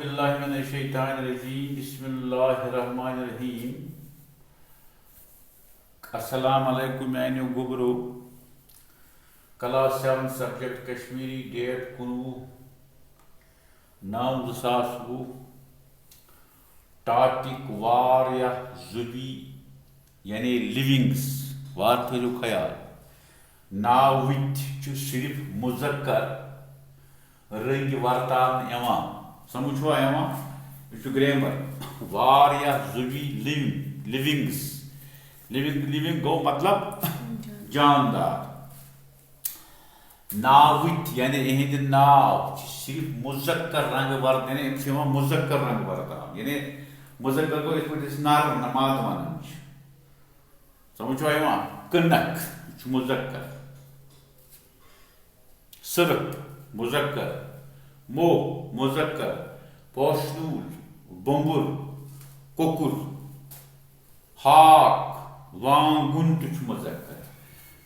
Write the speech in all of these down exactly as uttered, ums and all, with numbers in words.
باللہ من الشیطان الرجیم، بسم اللہ الرحمن الرحیم۔ السلام علیکم میانیو گوبرو۔ Class seven, subject Kashmiri, date کُنوُہ نو زٕ ساس وُہ۔ ٹاپک واریاہ زُوی، یعنی لِونگٕس۔ وار تھٲیِو خیال، ناوٕتۍ چھِ صرف مُذکر رنگۍ ورتاونہٕ یِوان۔ سمجھ چھُوا یِوان؟ یہِ چھُ گرٛیمر۔ واریاہ زُوی، لِونگ، لِونگٕس۔ لِونگ، لِونگ گوٚو مطلب جاندار۔ ناوٕتۍ، یعنی اِہِنٛدِ ناو چھِ صرف مُذکر رنٛگہٕ ورت، یعنی یِم چھِ یِوان مُذکر رنٛگہٕ ورتاونہٕ۔ یعنی مُذکر گوٚو یِتھ پٲٹھۍ أسۍ نر نماد وَنان چھِ۔ سمجھ چھُوا یِوان؟ کٕنک، یہِ چھُ مُذکر۔ سٕرٕپ، مُذکر۔ موہ، مُذکر۔ پوشنوٗل، بوٚمبُر، کۄکُر۔ ہاکھ، وانٛگُن تہِ چھُ مُذکر۔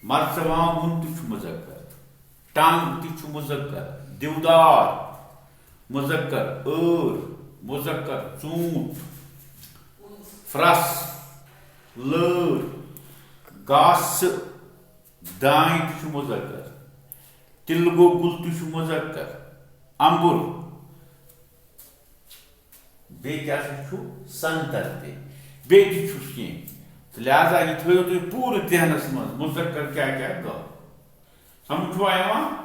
مرژٕوانٛگُن تہِ چھُ مُذکر۔ ٹنٛگ تہِ چھُ مُذکر۔ دِودار، مُذکر۔ ٲر، مُذکر۔ ژوٗنٛٹھ، پھرٛس، لٲر، گاسہٕ، دانہِ تہِ چھُ مُذکر۔ تِلہٕ گۄگُل تہِ چھُ مُذکر۔ اَمبُر۔ بیٚیہِ کیٛاہ سا چھُ؟ سنٛگتر تہِ۔ بیٚیہِ تہِ چھُس کینٛہہ۔ تہٕ لہذا یہِ تھٲیِو تُہۍ پوٗرٕ ذہنس منٛز، مُذکر کیٛاہ کیٛاہ گوٚو۔ سمجھ چھُوا یِوان؟